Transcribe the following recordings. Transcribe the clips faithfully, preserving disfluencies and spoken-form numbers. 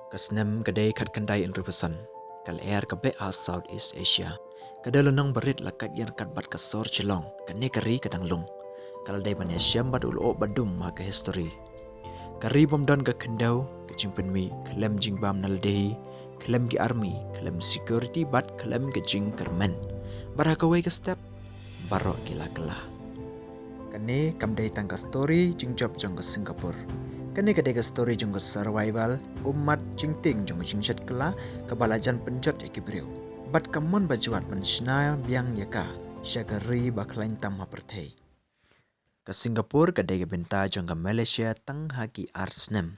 Ka snem ka dei khatkhyndai hynriewphew san. Ka lyer ka beh ha Southeast Asia. Ka dei lynnong barit la kat ïar kat bad ka sor Shillong, kane ka ri ka dang lung. Ka la dei ban ïashem bad u lyoh ba dum ha ka history. Ka ri bym don ka khyndew, ka jingpynmih, khlem jingbam na lade hi, khlem ki army, khlem security bad khlem ka jingkyrmen. Bad ha kawei ka step, baroh ki la kylla. Kane kam dei tang ka story jingjop jong ka Singapore. Kane ka dei ka story jong ka survival, ummat jingtieng jong ka jingshet kylla, kaba la jan pynjot ïa ki briew. Bad ka mon ba jwat ban shna biang ïa ka, sha ka ri ba khlaiñ tam ha pyrthei. Ka Singapore ka dei ka bynta jong ka Malaysia tang ha ki ar snem.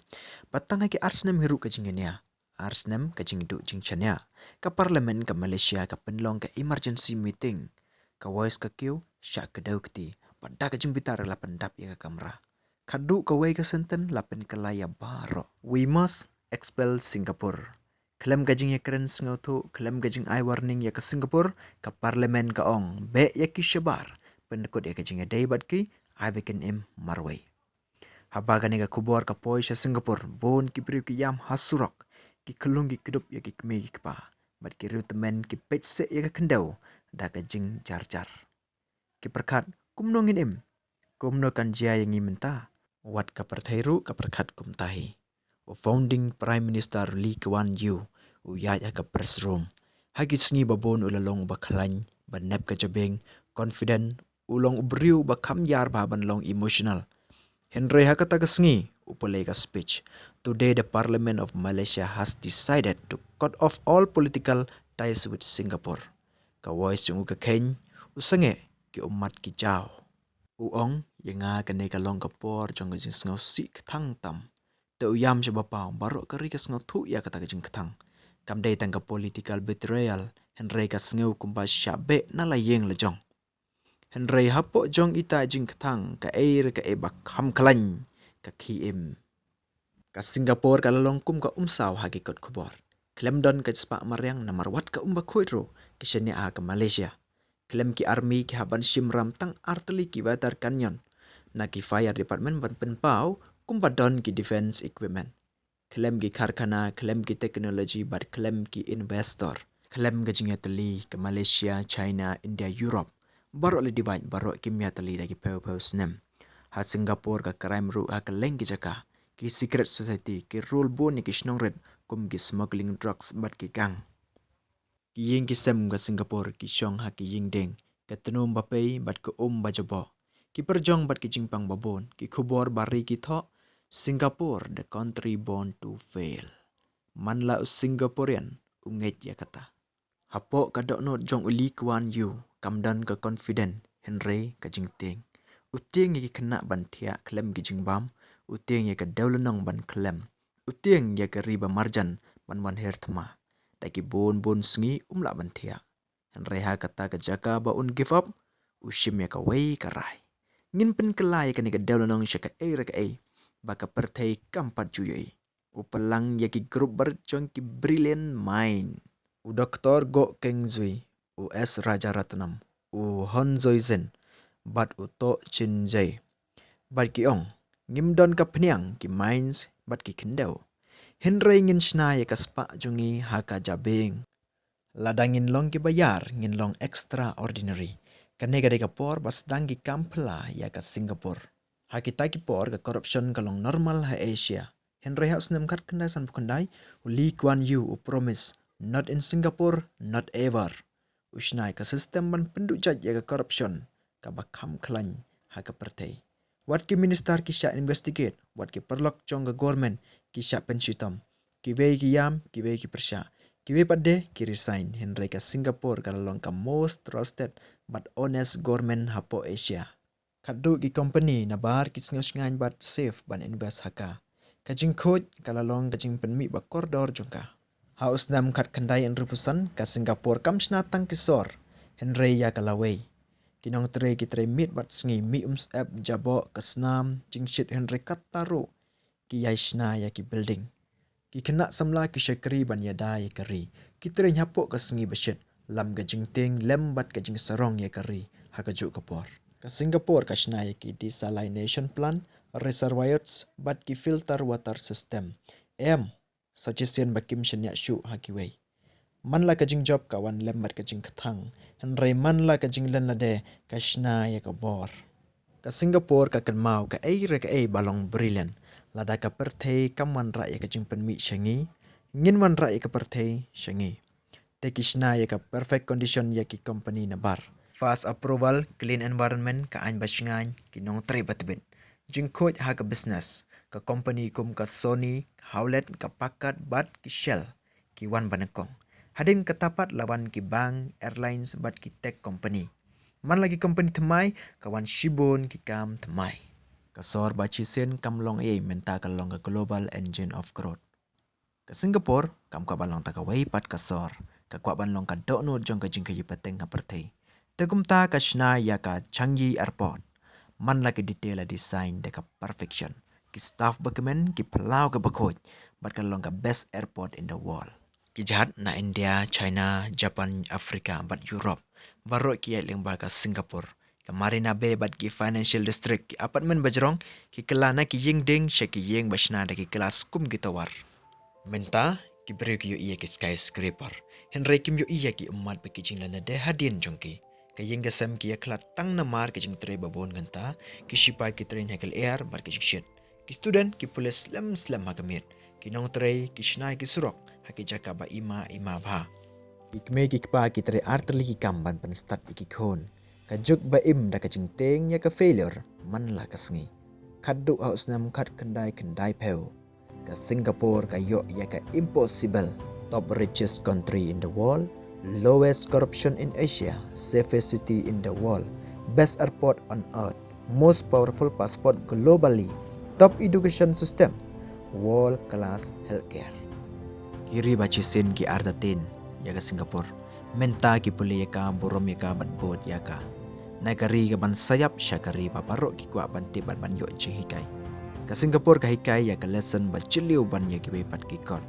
Bad tang ha ki ar snem hi ruh ka jingïania. Ar snem ka jingduh jingshaniah. Ka Parliament ka Malaysia ka pynlong ka emergency meeting. Ka voice ka kiew, shah kdew kti. Bad da ka jingbitar la pyndap ïa ka kamra. Khadduh kawei ka sentence la pynkylla ïa baroh. We must expel Singapore. Khlem ka jingïakren sngewthuh, khlem ka jingai warning ïa ka Singapore, ka Parliament ka ong, beh ïa ki shabar. Pyndkut ïa ka jingïadei bad ki, ai ba kin im marwei. Haba kane ka khubor ka poi sha Singapore, bun ki briew ki ïam ha surok, ki khyllung ki kdup ïa ki kmie ki kpa, bad ki riewtymmen ki peit seh ïa ka khyndew, da ka jingjarjar. Ki pyrkhat, kumno ngin im? Kumno kan jia ïa ngi mynta? Wat ka pyrthei ruh ka pyrkhat kumta hi. U founding Prime Minister Lee Kuan Yew, u ïaid ha ka press room. Ha ki sngi ba bun u la long ba khlaiñ, ba nep ka jabieng, confident, u long u briew ba kham ïar bha ban long emotional. Hynrei ha kata ka sngi, u pule ka speech. Today the Parliament of Malaysia has decided to cut off all political ties with Singapore. Ka voice jong u ka kheiñ, u sangeh, ki ummat ki jaw. U ong, ïa nga kane ka long ka por jong ka jingsngewsih kthang tam. Te u ïam shaba paw, baroh ka ri ka sngewthuh ïa kata ka jingkthang. Kam dei tang ka political betrayal, hynrei ka sngew kumba shah beh na la ïing la jong. Hynrei hapoh jong ita jingkthang, ka ei re ka ei ba kham khlaiñ, ka khie im. Ka Singapore ka la long kum ka umsaw ha ki kot khubor. Khlem don ka spah mariang namar wat ka um bakhuid ruh, ki shaniah ha ka Malaysia. Khlem ki army ki hap ban shim ram tang ar tylli ki water cannon. Na ki fire department ban pynpaw, kumba don ki defense equipment. Khlem ki karkhana, khlem ki technology, bad khlem ki investor. Khlem ka jingïatylli, ka Malaysia, China, India, Europe. Baroh la divide, baroh kim ïatylli da ki phew phew snem. Ha Singapore ka crime ruh ha kylleng ki jaka. Ki secret society, ki rule bun ïa ki shnong rit, kum ki smuggling drugs bad ki gang. Ki ïing ki sem ka Singapore, ki shong ha ki ïing dieng, ka tnum ba pei, bad ka um ba jaboh. Ki pyrjong bad ki jingpang ba bun, ki khubor ba ri ki thoh, Singapore, the country born to fail. Man la u Singaporean, u ngeit ïa kata. Hapoh ka dohnud jong u Lee Kuan Yew, kam don ka confident, hynrei ka jingtieng. U tieng ïa ki khynnah ban thiah khlem ki jingbam, u tieng ïa ka dewlynnong ban khlem. U tieng ïa ka ri ba marjan ban wan her thma. Da ki bun bun sngi um lah ban thiah. Hynrei ha kata ka jaka ba un give up, u shim ïa kawei ka rai. Ngin pynkylla ïa kane ka dewlynnong sha kaei re kaei, ba ka pyrthei kam pat ju ïohi. U pynlang ïa ki group barit jong ki brilliant mind. U Doktor Goh Keng Swee, u S Rajaratnam, u Hon Joy Zin, bad u Toh Chin Jay. Bad ki ong, ngim don ka phniang, ki mines, bad ki khyndew. Hynrei ngin shna ïa ka spah jong ngi ha ka jabieng. Lada ngin long ki ba ïar, ngin long extraordinary. Kane ka dei ka por ba sdang ki kam phylla ïa ka Singapore. Ha kita ki por ka corruption ka long normal ha Asia. Hynrei ha u snem khatkhyndai sanphew khyndai, u Lee Kuan Yew u promise, "Not in Singapore, not ever." U shna ïa ka system ban pynduh jait ïa ka corruption, kaba kham khlaiñ ha ka pyrthei. Wat ki minister ki shah investigate, wat ki paralok jong ka government ki shah pynshitom. Kiwei ki ïam, kiwei ki pyrshah. Kiwei pat de ki resign, hynrei ka Singapore ka la long ka most trusted bad honest government hapoh Asia. Khadduh ki company nabar ki sngew shngaiñ bad safe ban invest ha ka. Ka jingkhuid ka la long ka jingpynmih ba kordor jong ka. Ha u snem khatkhyndai hynriewphew san, ka Singapore kam shna tang ki sor, hynrei ïa ka lawei. Ki nongtrei ki trei miet bad sngi, mih umsyep, jaboh, ka snam, jingshit, hynrei katta ruh ki ïai shna ïa ki building. Ki khynnah samla ki shakri ban ïada ïa ka ri. Ki trei hapoh ka sngi ba shit, lam ka jingtieng lem bad ka jingsarong ïa ka ri ha kajuh ka por. Ka Singapore ka shna ïa ki desalination plant, reservoirs, bad ki filter water system. Em, Sa shisien ba kim shaniah shuh ha kiwei. Man la ka jingjop ka wan lem bad ka jingkthang, hynrei man la ka jinglen lade ka shna ïa ka bor. Ka Singapore ka kynmaw kaei re kaei ba long brilliant. Lada ka pyrthei kam wanrah ïa ka jingpynmih sha ngi, ngin wanrah ïa ka pyrthei sha ngi. Te ki shna ïa ka perfect condition ïa ki company nabar. Fast approval, clean environment, ka aiñ ba shngaiñ, ki nongtrei ba tbit. Jingkhuid ha ka business, ka company kum ka Sony, Hewlett, ka Packard bad ki Shell, ki wan ba nyngkong. Hadien kata pat la wan ki bank, airlines bad ki tech company. Man la ki company thymmai, ka wan shibun ki kam thymmai. Ka sor ba shisien kam long ei, mynta ka long ka global engine of growth. Ka Singapore kam kwah ban long tang kawei pat ka sor, ka kwah ban long ka dohnud jong ka jingkhaïi pateng ha pyrthei. Te kumta ka shna ïa ka Changi Airport. Man la ki detail la design da ka perfection. Ki staff ba kmen, ki phyllaw kiba khuid, bad ka long ka best airport in the world. Ki jahaj na India, China, Japan, Africa bad Europe, baroh ki ïaid lyngba ka Singapore. Ka Marina Bay bad ki financial district, ki apartment ba jrong, ki kylla na ki ïing dieng sha ki ïing ba shna da ki glass kum ki tower. Mynta ki briew ki ïohi ïa ki skyscraper, hynrei kim ïohi ïa ki ummat bad ki jingleh lade hadien jong ki. Ka ïing ka sem ki ïakhlad tang namar ka jingtrei ba bun kynta. Ki shipai ki trei ha ka lyer bad ka jingshit. Ki student ki pule slem slem ha ka miet. Ki nongtrei ki shna ïa ki surok ha ki jaka ba ima ima bha. Ki kmie ki kpa ki trei artylli ki kam ban pynstad ïa ki khun. Ka juk ba im da ka jingtieng ïa ka failure man la ka sngi. Khatduh ha u snem khatkhyndai khyndaiphew, ka Singapore ka ïoh ïa ka impossible. Top richest country in the world, lowest corruption in Asia, safest city in the world, best airport on earth, most powerful passport globally, top education system, world class healthcare. Ki ri ba shisien ki artatien ïa ka Singapore. Mynta ki pule ïa ka, burom ïa ka bad bud ïa ka. Na ka ri kaban sa ïap sha ka ri ba baroh ki kwah ban tip bad ban ïoh jinghikai. Ka Singapore ka hikai ïa ka lesson ba jylliew ban ïa kiwei pat ki kot.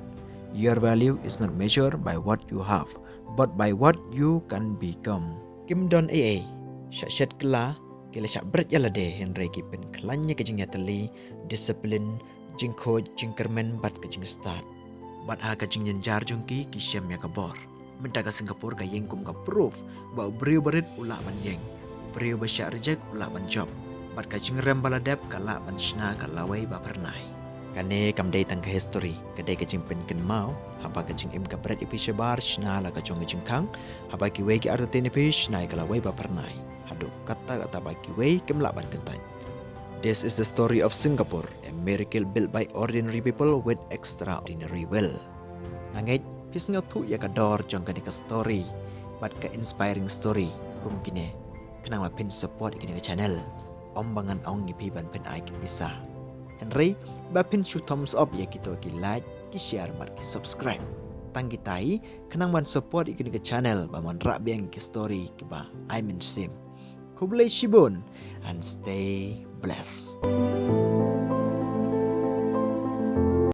Your value is not measured by what you have, but by what you can become. Kim don ei ei, shah shet kylla, ki la shah bret ïa lade, hynrei ki pynkhlaiñ ïa ka jingïatylli, discipline, jingkhuid, jingkyrmen bad ka jingstad. Bad ha ka jingjynjar jong ki, ki shem ïa ka bor. Mynta ka Singapore ka ïeng kum ka proof ba u briew barit u lah ban ïeng, u briew ba shah reject u lah ban jop, bad ka jingrem ba la dep ka lah ban shna ka lawei ba phyrnai. Kane kam dei tang ka history, ka dei ka jingpynkynmaw. Haba ka jingim ka bret ïa phi shabar, shna la ka jong ka jingkhang. Haba kiwei ki artatien ïa phi, shna ïa ka lawei ba phyrnai. Haduh katta katta ba kiwei kim lah ban kyntait. This is the story of Singapore, a miracle built by ordinary people with extraordinary will. Nga ngeit phi sngewthuh ïa ka dor jong kane ka story bad ka inspiring story kum kine. Khnang ba phin support ïa kane ka channel, ym ba ngan ong ïa phi ban phin ai ki pisa, hynrei ba phin shu thumbs up ïa kito ki like, ki share bad ki subscribe. Tang kita hi, khnang ban support ïa kane ka channel ba man rah biang ki story kiba ai mynsiem. Khublei shibun and stay blessed.